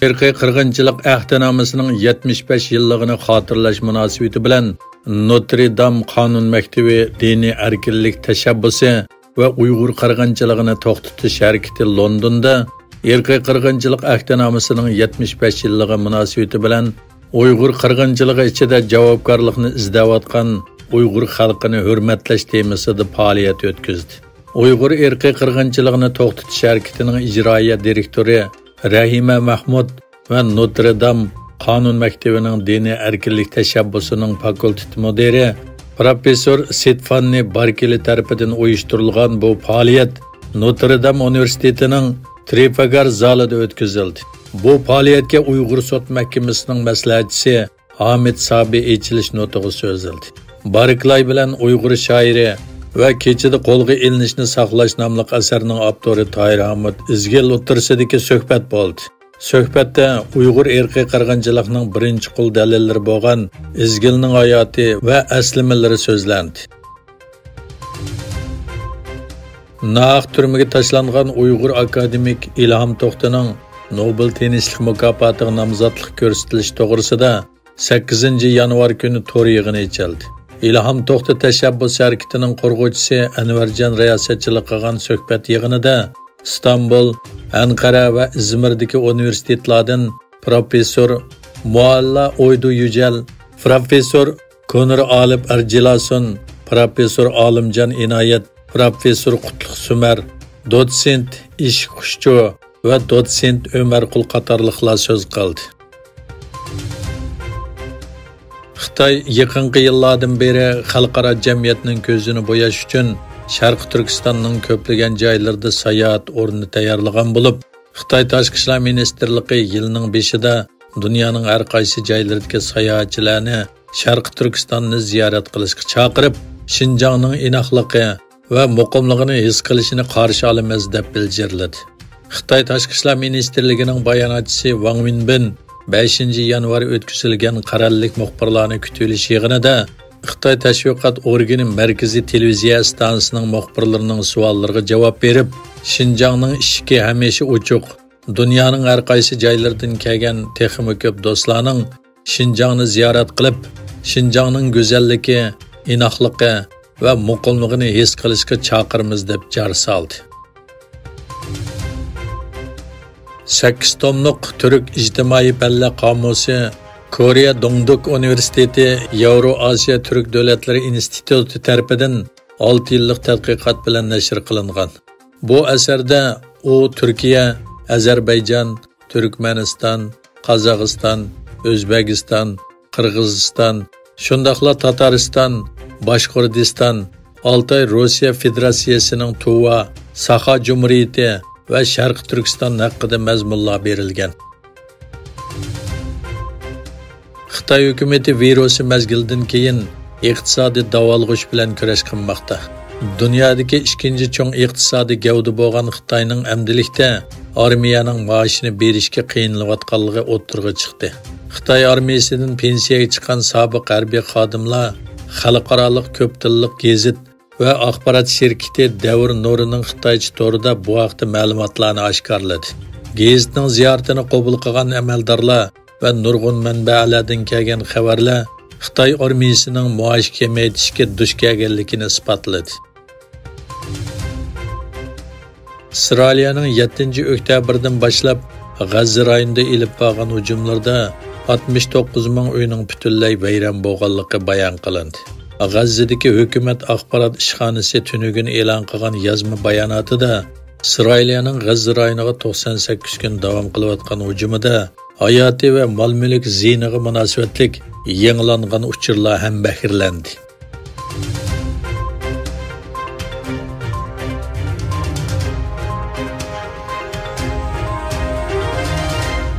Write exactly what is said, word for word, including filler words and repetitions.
ئىرقىي قىرغىنچىلىق ئەھدىنامىسىنىڭ يەتمىش بەش يىللىقىنى خاتىرىلەش مۇناسىۋىتى بىلەن نوتر دام قانۇن مەكتىۋى دىنىي ئەركىنلىك تەشەببۇسى ۋە ئۇيغۇر قىرغىنچىلىقىنى توختىتىش ھەرىكىتى لوندوندا ئىرقىي قىرغىنچىلىق ئەھدىنامىسىنىڭ يەتمىش بەش يىللىقى مۇناسىۋىتى بىلەن ئۇيغۇر قىرغىنچىلىقى ئىچىدە جاۋابكارلىقنى ئىزدەۋاتقان ئۇيغۇر خەلقىنى ھۆرمەتلەش تېمىسىدا پائالىيەت ئۆتكۈزدى. ئۇيغۇر ئىرقىي قىرغىنچىلىقىنى توختىتىش ھەرىكىتىنىڭ ئىجرائىيە دىرېكتورى رەھىمە مەھمۇد ۋە نوتر دام قانۇن مەكتىۋىنىڭ دىنىي ئەركىنلىك تەشەببۇسىنىڭ فاكۇلتېت مۇدىرى پروفېسسور سېتفاننى باركېلى تەرىپىدىن ئۇيۇشتۇرۇلغان بۇ پائالىيەت نوتر دام ئۇنىۋېرسىتېتىنىڭ ترېفالگار زالىدا ئۆتكۈزۈلدى. بۇ پائالىيەتكە ئۇيغۇر سوت مەھكىمىسىنىڭ مەسلىھەتچىسى ھامىد سابى ئېچىلىش نۇتۇقى سۆزلىدى. باركلاي بىلەن ئۇيغۇر شائىرى ۋە كېچىدە قولغا ئېلىنىشنى ساقلاش ناملىق ئەسەرنىڭ ئاپتورى تاھىر ھامۇت ئىزگىل ئوتتۇرىسىدىكى سۆھبەت بولدى. سۆھبەتتە ئۇيغۇر ئىرقىي قىرغىنچىلىقنىڭ بىرىنچى قول دەلىللىرى بولغان ئىزگىلنىڭ ھاياتى ۋە ئەسلىمىلىرى سۆزلەندى. ناھەق تۈرمىگە تاشلانغان ئۇيغۇر ئاكادېمىك ئىلھام توختىنىڭ نوبېل تىنچلىق مۇكاپاتىغا نامزاتلىق كۆرسىتىلىشى توغرىسىدا سەككىزىنچى يانۋار كۈنى تور يىغىنى ئېچىلدى. ئىلھام توختى تەشەببۇس ھەرىكىتىنىڭ قۇرغۇچىسى ئەنۋەرجان رىياسەتچىلىك قىلغان سۆھبەت يىغىنىدا ئىستانبۇل، ئەنقەرە ۋە ئىزمىردىكى ئۇنىۋېرسىتېتلاردىن پروفېسسور مۇئاللا ئويدۇ يۈجەل، پروفېسسور كونۇر ئالىپ ئەرجىلاسۇن، پروفېسسور ئالىمجان ئىنايەت، پروفېسسور قۇتلۇق سۈمەر، دوتسېنت ئىشىق خۇشچۇ ۋە دوتسېنت ئۆمەرقۇل قاتارلىقلار سۆز قىلدى. خىتاي يېقىنقى يىللاردىن بېرى خەلقئارا جەمئىيەتنىڭ كۆزىنى بوياش ئۈچۈن شەرقىي تۈركىستاننىڭ كۆپلىگەن جايلىرىدا ساياھەت ئورنى تەييارلىغان بولۇپ، خىتاي تاشقى ئىشلار مىنىستىرلىقى يىلنىڭ بېشىدا دۇنيانىڭ ھەر قايسى جايلىرىدىكى ساياھەتچىلەرنى شەرقىي تۈركىستاننى زىيارەت قىلىشقا چاقىرىپ، شىنجاڭنىڭ ئىناقلىقى ۋە مۇقىملىقىنى ھېس قىلىشىنى قارشى ئالىمىز، دەپ بىلجىرلىدى. خىتاي تاشقى ئىشلار مىنىستىرلىكىنىڭ باياناتچىسى ۋاڭ ۋېنبىن بەشىنچى يانۋار ئۆتكۈزۈلگەن قەرەللىك مۇخبىرلارنى كۈتۈۋېلىش يىغىنىدا خىتاي تەشۋىقات ئورگىنى مەركىزىي تېلېۋىزىيە ئىستانسىسىنىڭ مۇخبىرلىرىنىڭ سوئاللىرىغا جاۋاب بېرىپ، شىنجاڭنىڭ ئىشىكى ھەمىشە ئوچۇق، دۇنيانىڭ ھەر قايسى جايلىرىدىن كەلگەن تېخىمۇ كۆپ دوستلارنىڭ شىنجاڭنى زىيارەت قىلىپ، شىنجاڭنىڭ گۈزەللىكى، ئىناقلىقى ۋە مۇقىملىقىنى ھېس قىلىشقا چاقىرىمىز، دەپ جار سالدى. سەككىز توملۇق تۈرك ئىجتىمائىي پەنلەر قامۇسى كورېيە دوڭدۇك ئۇنىۋېرسىتېتى ياۋرو ئاسىيا تۈرك دۆلەتلىرى ئىنستىتۇتى تەرىپىدىن ئالتە يىللىق تەتقىقات بىلەن نەشر قىلىنغان. بۇ ئەسەردە ئۇ تۈركىيە، ئەزەربەيجان، تۈركمەنىستان، قازاقىستان، ئۆزبېكىستان، قىرغىزىستان، شۇنداقلا تاتارىستان، باشقۇردىستان، ئالتاي روسىيە فېدېراتسىيەسىنىڭ تۇۋا، ساخا جۇمھۇرىيىتى ۋە شەرقىي تۈركىستان ھەققىدە مەزمۇنلار بېرىلگەن. خىتاي ھۆكۈمىتى ۋىرۇسى مەزگىلىدىن كېيىن ئىقتىسادىي داۋالغۇش بىلەن كۈرەش قىلماقتا. دۇنيادىكى ئىككىنچى چوڭ ئىقتىسادىي گەۋدە بولغان خىتاينىڭ ئەمدىلىكتە ئارمىيەنىڭ مائاشىنى بېرىشكە قىينىلىۋاتقانلىقى ئوتتۇرىغا چىقتى. خىتاي ئارمىيىسىدىن پېنسىيەگە چىققان سابىق ھەربىي خادىملار خەلقئارالىق كۆپ تىللىق گېزىت ۋە ئاخبارات شىركىتى دەۋر نۇرىنىڭ خىتايچە تورىدا بۇ ھەقتە مەلۇماتلارنى ئاشكارىلىدى. گېزىتنىڭ زىيارىتىنى قوبۇل قىلغان ئەمەلدارلار ۋە نۇرغۇن مەنبەلەردىن كەلگەن خەۋەرلەر خىتاي ئارمىيىسىنىڭ مائاش كېمەيتىشكە دۇچ كەلگەنلىكىنى ئىسپاتلىدى. ئىسرائىلىيەنىڭ يەتتىنچى ئۆكتەبىردىن باشلاپ غەززە رايونىدا ئېلىپ بارغان ھۇجۇملىرىدا ئاتمىش توققۇز مىڭ ئۆينىڭ پۈتۈنلەي ۋەيران بولغانلىقى بايان قىلىندى. غەززىدىكى ھۆكۈمەت ئاخبارات ئىشخانىسى تۈنۈگۈن ئېلان قىلغان يازما باياناتىدا، ئىسرائىلىيەنىڭ غەززە رايونىغا توقسان سەككىز كۈن داۋام قىلىۋاتقان ھۇجۇمىدا ھاياتى ۋە مال-مۈلۈك زىيىنىغا مۇناسىۋەتلىك يېڭىلانغان ئۇچۇرلار ھەمبەھىرلەندى.